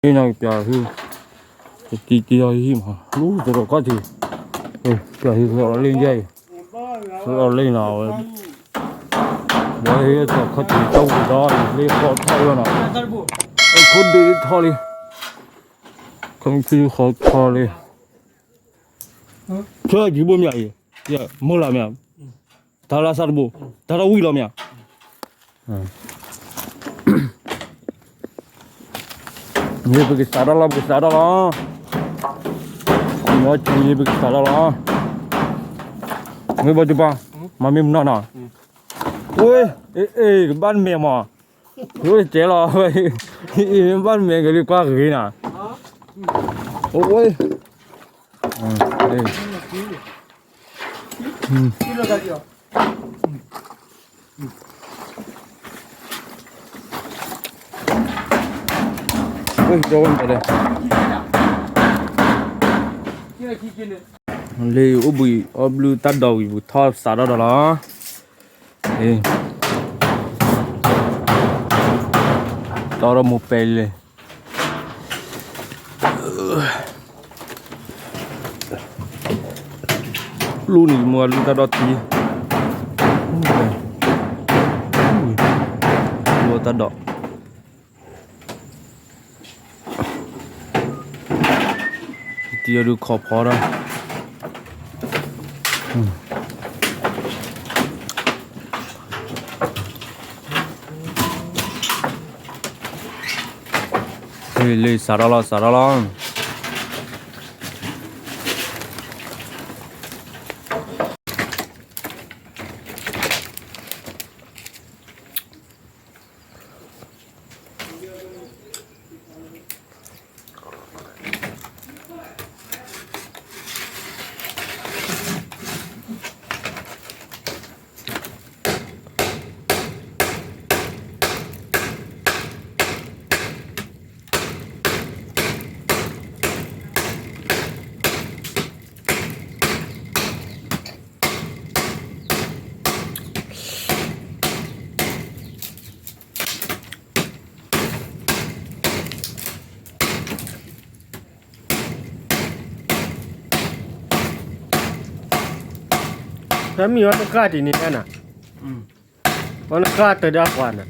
ဟံၣ်နီၤ ပျးဟံၣ်, တံၤတံၤအီၤဟံၣ်မး လူသရီခီၣ်ထံး, ပျးဟံၣ်သရီလ့ၣ်ယဲၢ်အံၤ, သရီလ့ၣ်နီၤဝဲ, ဝဲဟံၣ်သရီခီၣ်ထံး တၢ်ဝံၤဒီးလ့ၣ်ဃီထီၣ်လီၤနီၤ, ခိၣ်ဒ့ထီၣ်လံ, ခီၣ်ထံးဃီထီၣ်လံ, ဆၢယံၤဘိမ့ၢ်အံၤ, မုၢ်လီၤမ့ၢ်, တၢ်လၢစးတဘိ, တၢ်လၢဝံၤလီၤမ့ၢ် ယပကစးထီၣ်လီၤ ပကစးထီၣ်လီၤ, ယပကစးထီၣ်လီၤ, မ့ၢ်ဘီတပၤ, မၤမ့ၢ်မနီၢ်နီၤ, ဝဲ, အ့ၣ် ကဘၣ်မဲာ်မး, ယိၣ်တဲလီၤ, ဘၣ်မဲာ်ကလံၤကွၢ်ဂ့ၤနၤ, ဝဲ, လၢအိၣ်ဘှံးအီၣ်ဘျုးတၢ်ဒိးဝံၤ ပကထီၣ်စးထီၣ်ဒီးလီၤ, တီဒီးမိၢ်ပဲလံ, လူန့ၣ် မ့ၢ်လူတၢ်ဒိးတံၢ်, လူတၢ်ဒိး တံၢ်အဒုးခီၣ်ဖီဒီး လၢစးထီၣ်လီၤ စးထီၣ်လီၤ. ဖဲမ့ၢ်အီၤတဃၣ်တံၢ်န့ၣ်နၤ, အီၤနဃၣ်တၢ်ဒီးပှၤနၤ,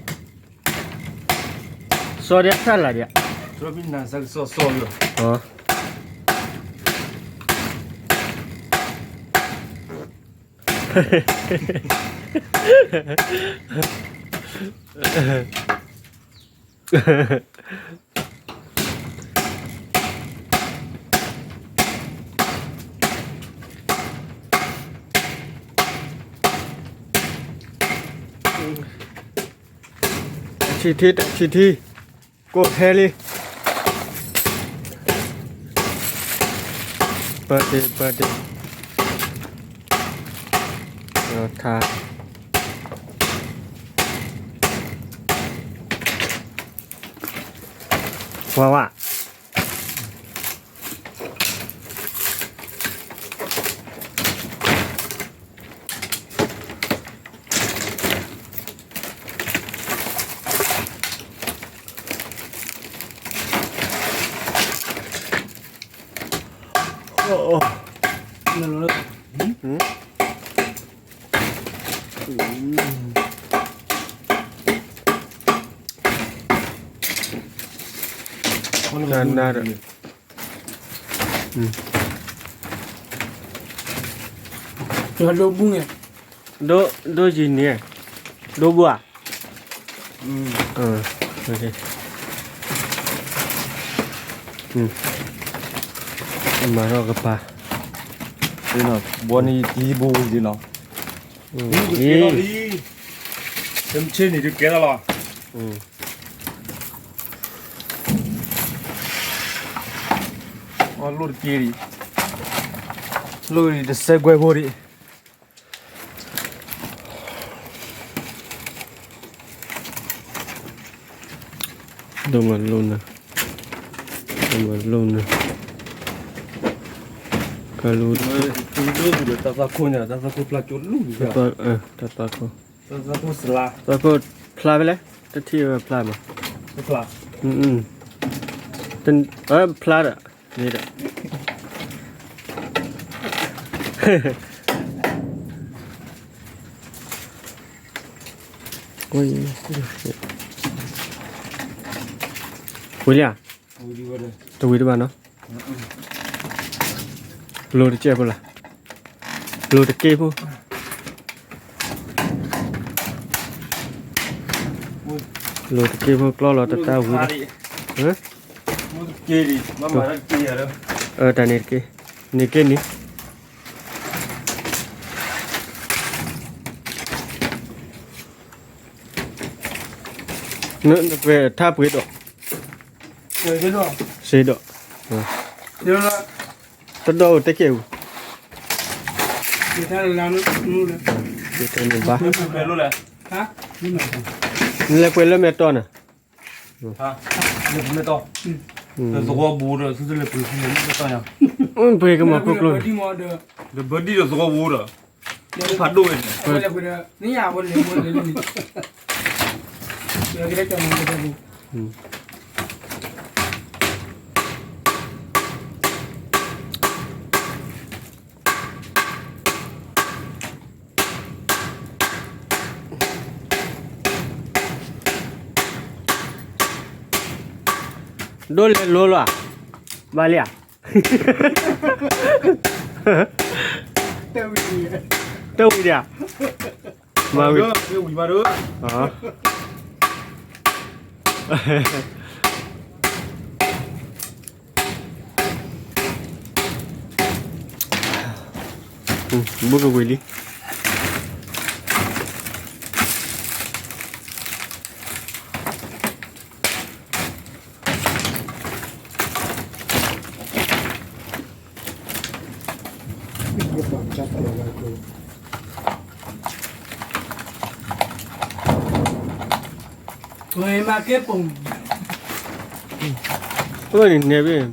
စီၤဒၣ်ဆၣ်လၢ်ဒၣ်, စီၤဘံၣ်နၤစၢ်ကစီၣ်စီၤလၢ်, တၢ်ဆံၣ်ထံ တၢ်ဆံၣ်ထံ, ကိးထဲလံ, ပၢတ့ၢ် ပၢတ့ၢ်, ထါ ဝါဝါ နၤဒီး ဒိဘုန့ၣ်, ဒိဘုဧါ, မၤထီၣ်ကပၤ, ဘီန့ၣ်တံၤဘိနီၤ, တမ့ၢ်ဆ့န့ၣ်တကဲလီၤလီၤ. အီၣ်လိၣ်တက့ၢ်ဒံး, လိၣ်ဒံးတစဲးကွဲးဖိဒံး, ဒိၣ်မးလိၣ်နၤ, ဒိၣ်မးလိၣ်နၤ, ကလူ, တၢ်သးခိၣ်န့ၣ် တၢ်သးခိၣ်ဖျါကၠိလူၤ, တၢ်သးခိၣ်, တၢ်သးခိၣ်ဖျါဖဲလဲၣ်, တထံၣ်ဝဲဖျါမး, ဖျါ, တ အ ဖျါဒီး န့ၣ်ဒီး ဝံၤလံဧါ, တဝံၤတဘၣ်နီၤ, လိၤတကဲဖိလၢ်, လိၤတကဲဖိ, လိၤတကဲဖိ ကျီလီၤတတၢ်ဝံၤဒီး, တၢ်န့ၣ်တကဲ, န့ၣ်ကဲန့ၣ် နကွဲးထါပှ့ၤဒီး, စ့ဒီး, တဒီးအိၣ်တကဲၢ်အူၤ, ဘၣ်, နလဲၤကွဲးလၢမဲာ်တီၢ်န့ၣ်, သဝီပူၤဒီး ပှ့ၤကမၤခိၣ်ကျိန့ၣ်, ဒီးဘၢဒံၣ်ဒီးသဝီပူၤဒီး ဖးဒိၣ်ဝဲန့ၣ်, ဒိၣ်လဲၤလိၤလီၤ, ဘၣ်လံဧါ, တဝံၤဒံးဧါ, မၤဝံၤ, ဘူးကဝံၤလံ. အၢ န့ၣ်နဲဘ့ၣ်,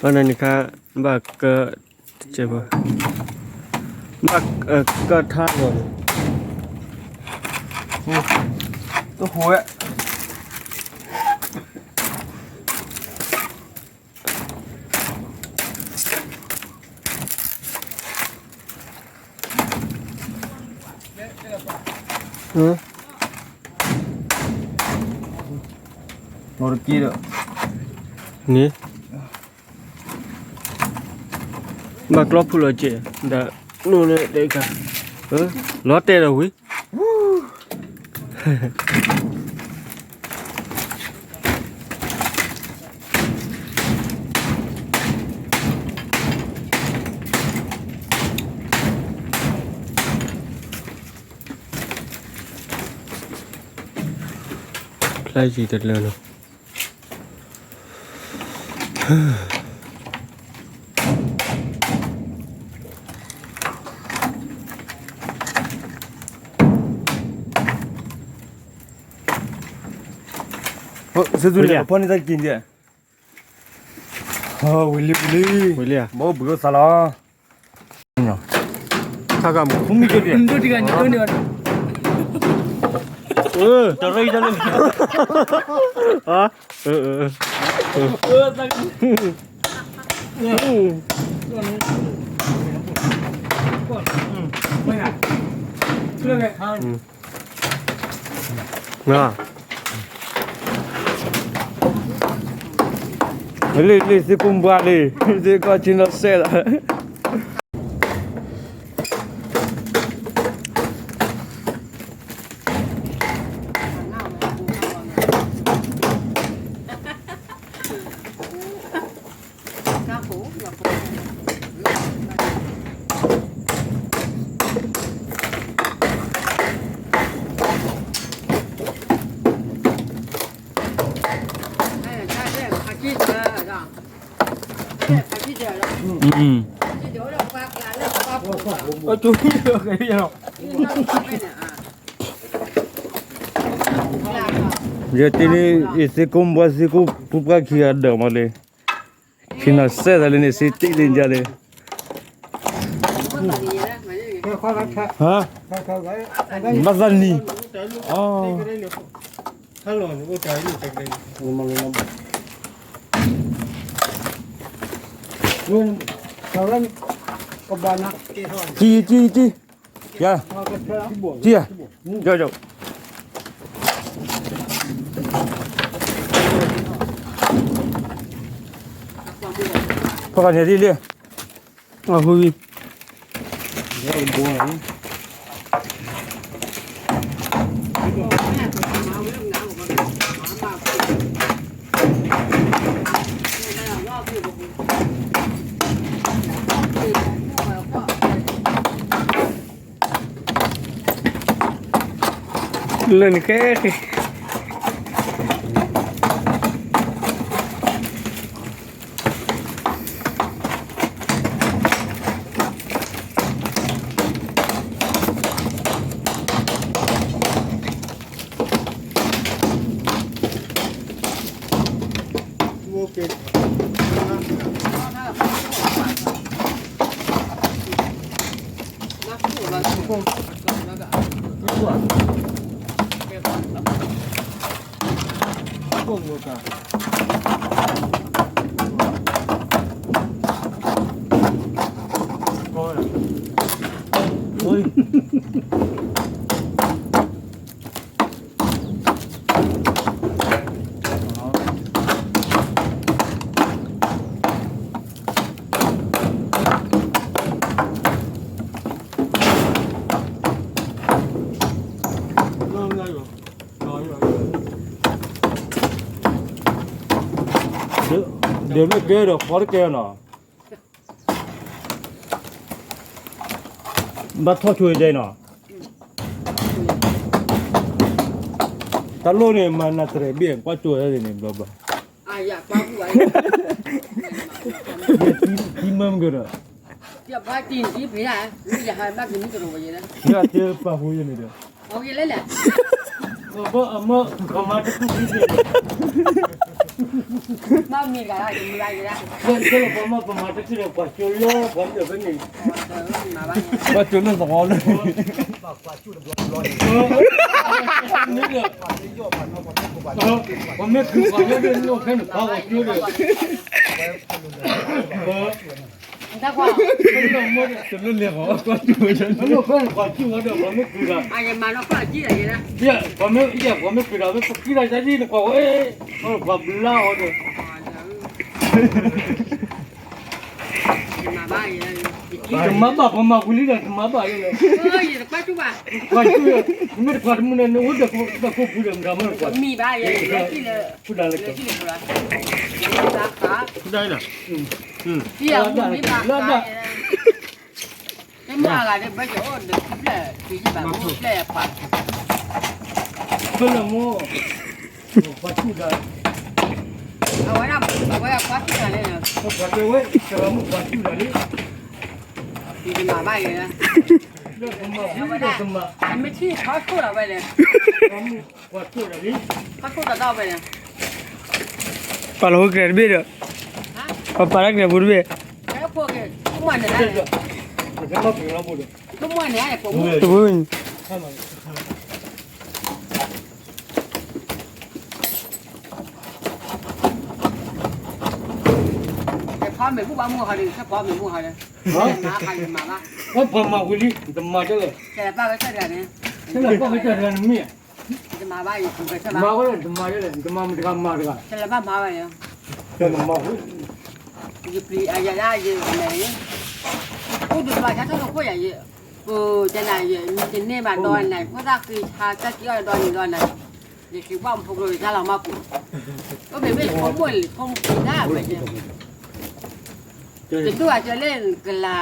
ဘၣ်နၤန့ၣ်ခါ, ဘၣ်က, ဘၣ်ကထါလီၤန့ၣ်, တဟိဝဲ နီၢ်တက့ဒီး, န့ၣ်, ဘၣ်ကျီဖုၣ်လီၤကဲး, ဒီး, နိၣ်လၢတခါ, လီၤတဲာ်ဒီးဝံၤ ဖျါယံၤတလၢလီၤ. ဝံၤလံဧါ, ဝံၤလံဧါ, ဝံၤလံဧါ, ဘၣ်အိၣ်ဘှံးအိၣ်သါလီၤ. ခါကမူ မ့ၢ်ကဲဒံး အၢ တရံးတၢ်လၢ အၢ အၢ လံ လံ စ့ကိးဘှါလံ စ့ကိးဆ့နီၤစဲးလီၤ. ယဲတ့န့ၣ် ယစ့ကိးဘှါစ့ကိးပူၤပှၢ်ခံဂၤဒၢးမးလံ. ဖံနီၤစဲသးလၢန့ၣ် စ့တ့ၢ်လံန့ၣ်ဒ်န့ၣ်, ဟါ, ဘၣ်သးနံၤ, ကံကံကံ, ယၤ, ကံယၤ, ယၤယၤ, ဖီၣ်ဃာ်န့ၣ်ဒ်လဲၣ်, အဟူဝံၤ လၢနကဲက့ၤ ဒ်မ့ၢ်ကဲဒီး ဖီတကဲနီၤ, ဘၣ်ထီၣ်ဆိဒ်နီၤ, တၢ်လိၣ်န့ၣ် မၤနၤတရဲၣ်ဘ့ၣ် ကွၢ်ကၠိဝဲဒ်န့ၣ် ဘျီဘျီ, ထံမၢမုၢ်ကဒီး, ယတဲပာ်ဃုာ်ယန့ၣ်ဒီး, အမ့ၢ်ပမၤတခုခုန့ၣ်, ပမၤတခုဒီး ပှၤကၠိလၢပှၤမၢ်ဖဲန့ၣ်, ပှၤကၠိလၢသဝီလၢ ပှၤမ့ၢ်ကုၤပှၤလၢဒၣ်န့ၣ်အိၣ်ဖဲန့ၣ် ပှၤကၠိဒီး, တလၢလဲၤဃီၤ ကွၢ်ကၠိ, မ့ၢ်အိၣ်ဖဲန့ၣ် ပှၤကၠိဝဲဒီး ပှၤမ့ၢ်ကုၤဒီး, ပှၤမ့ၢ်, ပှၤမ့ၢ်ကုၤဒီး မ့ၢ်ပကံၢ်ဒီးယၤဒ်န့ၣ် ကွၢ်ဝဲ, ပှၤဘျါအီၤဒီး တမၤဘၣ်, ပှၤမၤဝံၤလံဒီး တမၤဘၣ်လၢ, ကွၢ်ကၠိ, မ့ၢ်တကွၢ်တမုာ်န့ၣ် နအိၣ်ဒီးဖိဒီးမုၣ်ဒီးမတၤမ့ၢ်ကွၢ်, မံဘၣ်ယဲ, ဖုဒါလၢက, ဖုဒါလၢ, ဖုဒါလၢ, မ့ၢ်မၤဂၤဒီး ဘၣ်ယအိၣ်ဒီးဖျဲၣ်, ဖျဲၣ်ပှၤ, ဖဲလၢမိၢ်, ပှၤဆူၣ်ဒီး, အဝဲဒၣ်, အဝဲဒၣ်ပှၤဆူၣ်ဒီးလၢ, ပှၤတဲဝဲ, တဂၤမုၣ်ပှၤဆူၣ်ဒီးလံ, ယတမၤဘၣ်ယဲ, အဝဲဒၣ်, မ့ၢ်ထံၣ်ဖီခိၣ်ဒီးဝဲလဲၣ်, ဖီခိၣ်ဒီးလံ, ဖီခိၣ်ဒီးဝဲလဲၣ်, ပာ်လီၤဝဲကရဲတဘ့ၣ်ဒီး, ပပာ်လၢကရဲပူၤတဘ့ၣ်, တဘ့ၣ်, ဖီမ့ၢ်ဘူၣ်ဘၣ်မုၢ်ဟီဒီး, ဖီမ့ၢ်မုၢ်ဟီဒီး, ပှၤမၤဝံၤလံ တမၤတလဲၣ်, တလဲၣ်ပှၤကစၢ်တဂၤန့ၣ်, တမၤဘၣ်ယဲ, မၤဝဲလၢတမၤတလဲၣ်, တမၤမ့ၢ်တဂၤမၤတဂၤ, တလဲၤဘၣ်မၤဝဲန့ၣ်, ယပျံၤအယဲဒၣ်ယမဲာ်, အိၣ်ဒုးတဘၣ်ဆါထီၣ်တခိၣ်ယၤယဲ, ပကနၣ်ယဲ မ့ၢ်တန့ၢ်ဘၣ်ဒီးနၤ ဖိသၣ်ဃ့ဆါတၢ်က့ၤအီၣ်ဒီးနၤဒီးနၤ, ယက့ၤဘၣ်မူဖိကျိၤယတၢ်လီၤမၢ်ပူၤ, အိၣ်မ့ၢ်မ့ၢ်ယဖိမုၣ်လံ ဖိမုၣ်ကံတၢ်ဝဲယဲ, ယတူၢ်အကၢလၢကလၤ,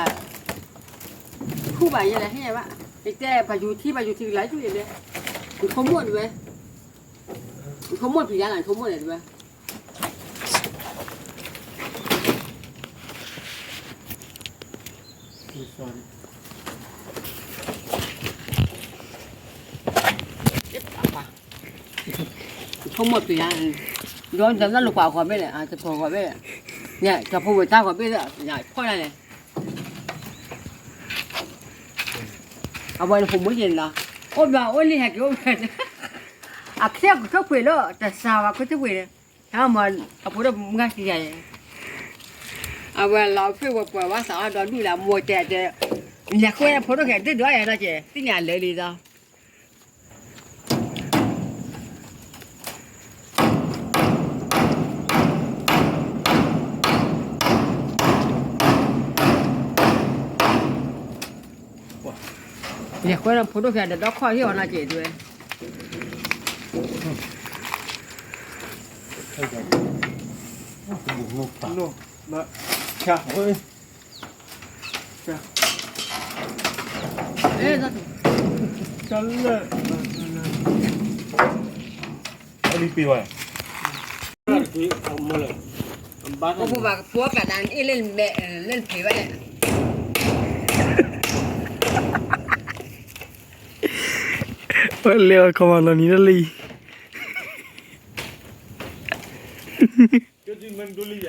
ထူၣ်ဘၣ်ယဲလၢဟဲဘၣ်, ယတဲပှၤယူၤထံ ပှၤယူၤထံကလၤထူၣ်ယဲလၢ, ယဖိမုၣ်တဝဲ, ယဖိမုၣ်ဖံးယါလီၤ ယဖိမုၣ်န့ၣ်တဝဲ ဖိမုၣ်ပျံၤဧါ, ဒီးဒီးလၢကွၢ်ဂီၤဘဲလဲၣ်, တကွၢ်ဂီၤဘဲလဲၣ်, ဖိဝဲတၢ်ဂီၤဘ့ၣ် ဖီၣ်ဒၣ်လဲၣ်, အဝဲဖိမုၣ်က့ၤလီၤ, အိၣ်ဘျီအိၣ်လံဟဲက့ၤအိၣ်ဘျီ, အချ့ကထိၣ်ဖှ့ၤလၢ တစှၤဝဲကထိၣ်ဖှ့ၤန့ၣ်, ဟဲမၤအဖိဒိၣ်မုၢ်ဂၤခံဂၤယဲ, အဝဲလီၤဖ့ၣ်ဝဲပှၤဝါသးအီၤဒီဒူၣ်လၢမိၢ်တဲတဲ, လဲၤဃုဝဲဖိဒိၣ်က့ၤဒုၣ်ဒွးယဲနီၤက့ၤ သ့ၣ်ညါလၢာ်လံလီၤ. လဲၤဃုဝဲဖိဒိၣ်က့ၤဒီးဒီခီၣ်ဟ့ၣ်အီၤနီၤက့ၤတဲဝဲ, ပှၤကဖိကဒါအ့ၣ်လၢမဲာ်လၢဖံးဝဲလဲၣ်, ဝဲလဲၤအီၤခီမၤလီၤ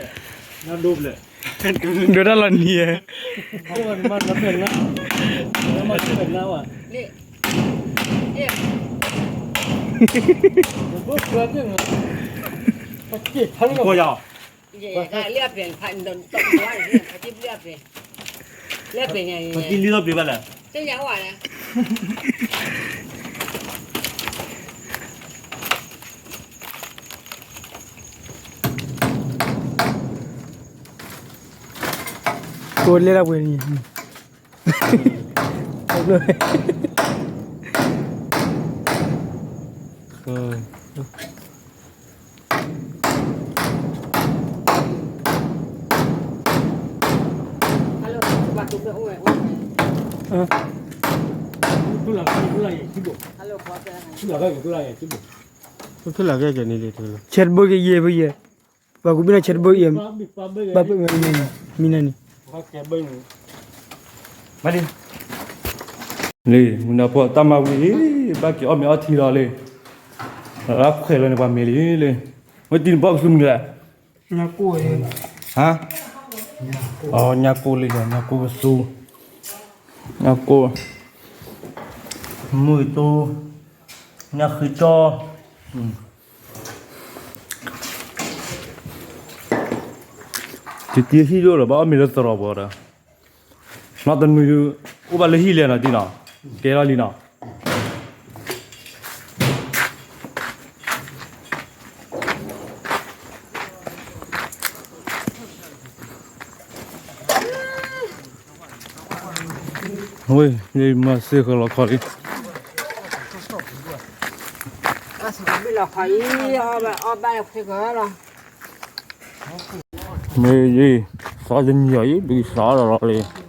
နံၤတၢ်လံ, ဒိးတၢ်လီၤနံၤဧါ, လၢပျ့ၤ လၢပျ့ၤညါအံၤ ပှၤကံလံလီၤပျ့ၤဘၣ်လဲၣ်. ကိးလဲၣ်ဒၣ်ပှဲၤန့ၣ်, ဆဲးတဘိက့ၤယဲၢ်ဘိယဲၢ်, ပှၤကူဘ့ၣ်နီၢ်ဆဲးတဘိယဲၢ်, ဘၣ်ပမ့ၢ်မံနၤန့ၣ်, လံ, မုၢ်နၤဖိတၢ်မၤဝံၤလံ, ဘၣ်က့ၤအီၣ်မ့ၤအီထံလီၤလံ, လၢခွဲးလီၤန့ၣ်ပှၤမ့ၤလံလံ, ဝဲတံၤနဘီကသူမနုၤလဲၣ်, ဟါ, ညၣ်ကိၢ်လံ, ညၣ်ကိၢ်ကသူ, ညၣ်ကိၢ်, မုၢ်တိ, ညၣ်ဃံတီ, တံၤတံၤဟံၣ်ဒိၣ်လီၤ ဘၣ်အီၣ်မ့ၤလၢသရိာ်ပူၤဒီး, နီၢ်တနုၤ အိၣ်ဘၣ်လၢဟံၣ်လဲၣ်နီၤတံၢ်နီၤ, ကဲထီၣ်လံနီၤ. ဝ့ၢ် ယမၤစ့ၢ်ကီးလီၤခီလံ, မ့ၢ်ယံၤ သီတနံၤအံၤ ဒုးစးဒီးလီၤလံ, ခီ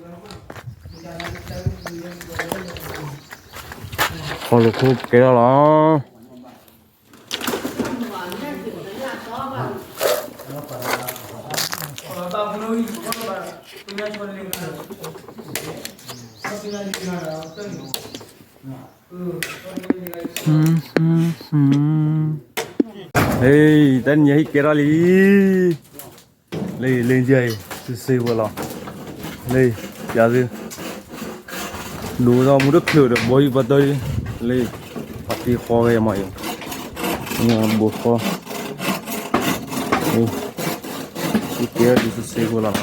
လီၤခိၣ်ကဲထီၣ်လီၤ. တနံၤအံၤဟံၣ်ကဲထီၣ်လံ, လၢလၢယဲအံၤ စ့စ့ဝဲလီၤ, လၢယၤသု ဒိၣ်ထီၣ်မူတချုးဒီး ဘီဟံၣ်ပှၤတၢၢ်, လၢ ပှၤတ့ဃီဝဲမးအံၤ, ဘိဃီ, ဟံၣ်ကဲထီၣ်ဒ်စ့စ့ဝဲလီၤ.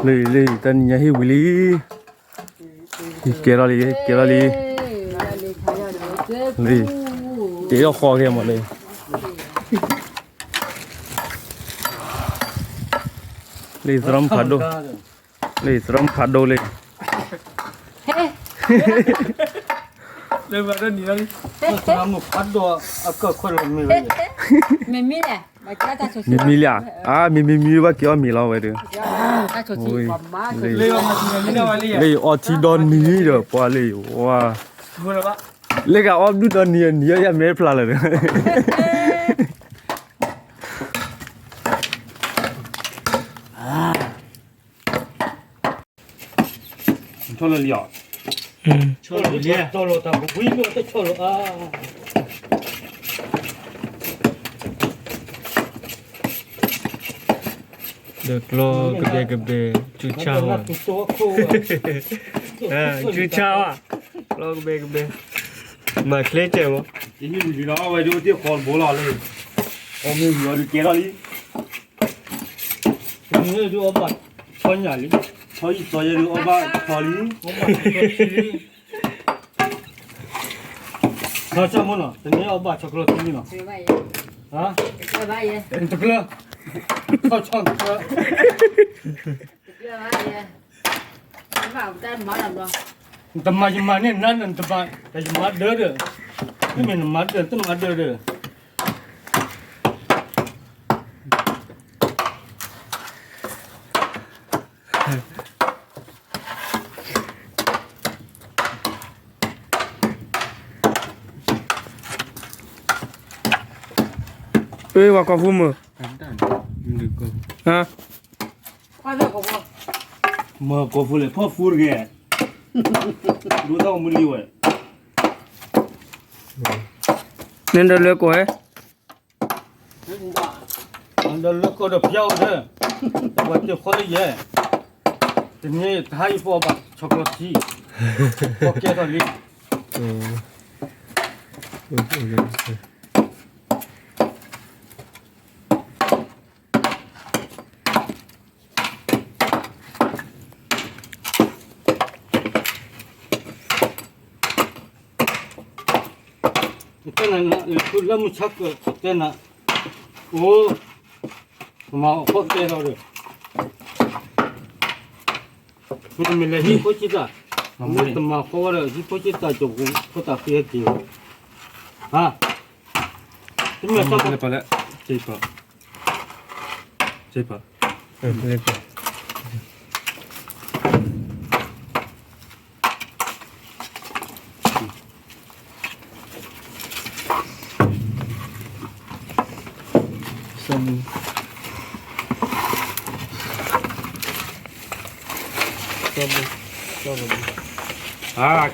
လံ လံ တနံၤညါဟံၣ်ဝံၤလံ, ဟံၣ်ကဲထီၣ်လံ ဟံၣ်ကဲထီၣ်လံ, လံ တ့ထီၣ်ဃီက့ၤမးလံ, လံ သရၣ်မုၣ်ဖးဒိၣ်, လံ သရၣ်မုၣ်ဖးဒိၣ်လံ, မ့မ့ၢ်လံ, အါ မ့မ့မ့ၢ်ဘၣ်က့ၤအီၣ်မ့ၤလီၤဝဲဒီး, လံ အီထံဒီနံၤဒီး ပှၤလံ ဝါ, လၢကအီၣ်ဘျုးဒီနံၤ နံၤအီၣ်ယၤမဲာ်ဖျါလၢာ်ဒီး ထီၣ်လၢလံအီၤ, ဆီၣ်လီၤတၢ်ပူၤကွံာ်လီၤ တဆီၣ်လီၤအါ ဒီးကျီကဘဲကဘဲ စုဆါဝဲ, စုဆါဝဲ, ကျီကဘဲကဘဲ, မၤချ့ကဲမး, ယဟံးဝံၤလီၤဝဲဒၣ်တ့ၢ်ဃီတဘိလီၤလၢ, အီၣ်မ့ၢ်ဝံၤအီၤဒုးကဲထီၣ်လံ, တမ့ၢ်ဒုးအီၣ်ဘၣ်ဆီညၣ်လံ, ဆီယံာ်ဆီယဲဒုးအီၣ်ဘၣ်ဆီလံ, ဆီဆၣ်မ့ၢ်နီၤ တမ့ၢ်အီၣ်ဘၣ်ဆီကျိထံလံနီၤ, တကျၢ, ဆီဆၣ်တကျၢ, တမၤယမၤန့ၢ်နၤနတဘၣ်, ယမၤဒၢဒီး, မ့မ့ၢ်နမၤဒၢ တမၤဒၢဒီး အ့ ပှၤကီၢ်ဖိမုၣ်, မၢကီၢ်ဖိလဲၣ် ဖီၣ်ဖူတဂ့ၤ, ဒိၣ်ထီၣ်ကမူလံဝဲ, နဒၢလွဲကိးဝဲ, နဒၢလွဲကိးဒီးဖျါအိၣ်ဒီး, ပှၤတဃီလၢယဲ, တန့ၢ်တဟါအံၤပအီၣ်ဘၣ်ဆီကျိထံ, ပကဲထီၣ်လံ တဲနၤ, လၢမုၢ်ဆါကတဲနၤ, အိၣ်, မၤအီၣ်ဖီၣ်တဲထီၣ်ဒီး, မ့ၢ်လဲၤဟံးဖိစံတၢ်, မ့ၢ်တမၤဃီဝဲဒီး ဟံးဖိစံတၢ်ကၠိပူၤ ဖိတၢ်ဃံဟဲက့ၤ, ဟါ, တမ့ၢ်တၢ်ပှၤလဲၣ်, စ့ပှၤ, စ့ပှၤ,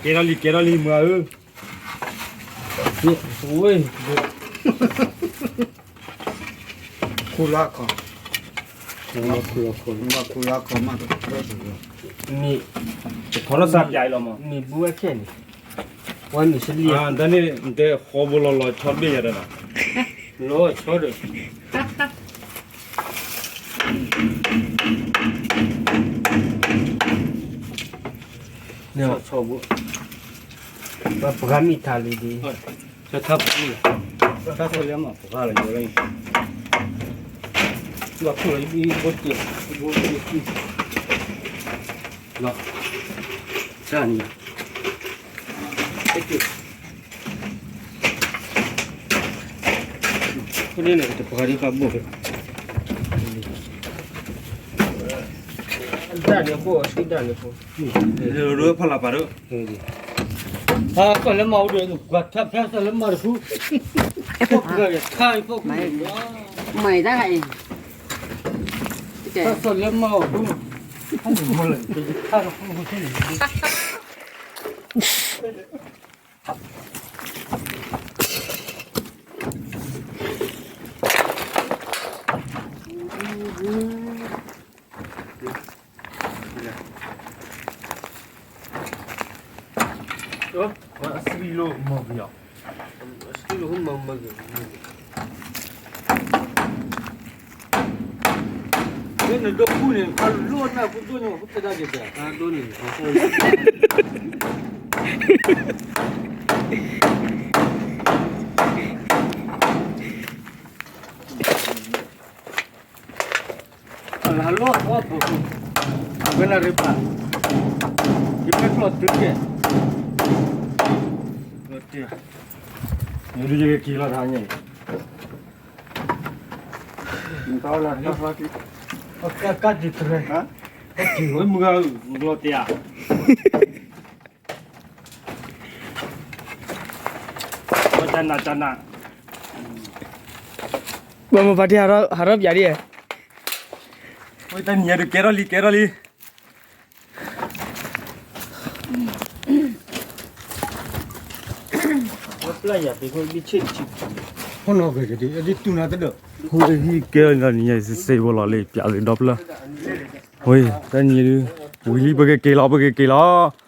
ကဲထီၣ်လံ ကဲထီၣ်လံ မုၢ်ဧၢ, ခူလၢခီ, ခူလၢခီ, ခူလၢခီမး, မ့ၢ်, တခီလီၤစၢ်ပၠးအံၤလီၤမး, မ့ၢ်ဘုဝဲခဲန့ၣ်, ဝဲမ့ၢ်စလံ, တၢ်န့ၣ် နတဲဃီဘိလီၤလီၤဆီတဘ့ၣ်ယၤဒီးနီၤ, လီၤဆီဒီး ဆီဘိ, ပှၤမံၤထါလံဒ်, ဆီထါပူၤ, ဆီထါဆီလၢမၤပှၤလီၤ, လီၤခူၣ်လီၤ, ဘိတ့ၢ်, ဘိတ့ၢ်, လီၤ, တၢ်န့ၣ်, ဖဲန့ၣ်န့ၣ် တပှၤဒ်ဃးဘိၣ်ဖဲ, ဒၣ်န့ၣ်အဃိ အစံဒၣ်န့ၣ်အဃိ, ဖးလၢ်ပာ်ဒီး, ဆီလၢမၤအိၣ်ဒီး ကွၢ်ထါဖဲဆီလၢမၤတဖု, ဖီၣ်ပှဲၤခါအံၤဖီၣ်ပှဲၤ, မၤတၢ်အံၤ, ဆီလၢမၤအိၣ်ဖု, ဖီၣ်ပှဲၤမၤလၢ ခါဒီးဖီၣ်ပှဲၤန့ၣ် အစံလိမၤကယီၤ, အစံလိမၤမၤကယီၤ, နဒိၣ်ပူၤန့ၣ် ခါလိၣ်နၢ်ပူၤဒိၣ်န့ၣ် ပတဒၣ်က့ၤတၢ်, ဒိၣ်န့ၣ် လၢလီၢ်အီၣ်ဖိ, အဝဲနၢ်ရ့ပၢ်, ယဖဲကျီၢ်တုၤကဲ, ယဒုးယက့ၤလီၤတဟါညါအံၤ, ကကတံၤတရဲ, မုၢ်ဂၤအုၣ် မုၢ်ကျီၢ်တ့ၢ်ဧါ. တနၤတနၤ, ပှၤမိၢ်ပၢ်တ့ၢ်ဟးထီၣ်ပၠးဒ်, ဝဲတနံၤအံၤဒုးကဲထီၣ်လံ ကဲထီၣ်လံ. ဖဲ ဟံးကဲလီၤန့ၣ် စ့စ့ဖိလီၤလံ ပျးသုဒီဖျၢၣ်, ဝဲ တနံၤဒုး ဝံၤလံ ပကက့ၤလီၤ ပကက့ၤလီၤ.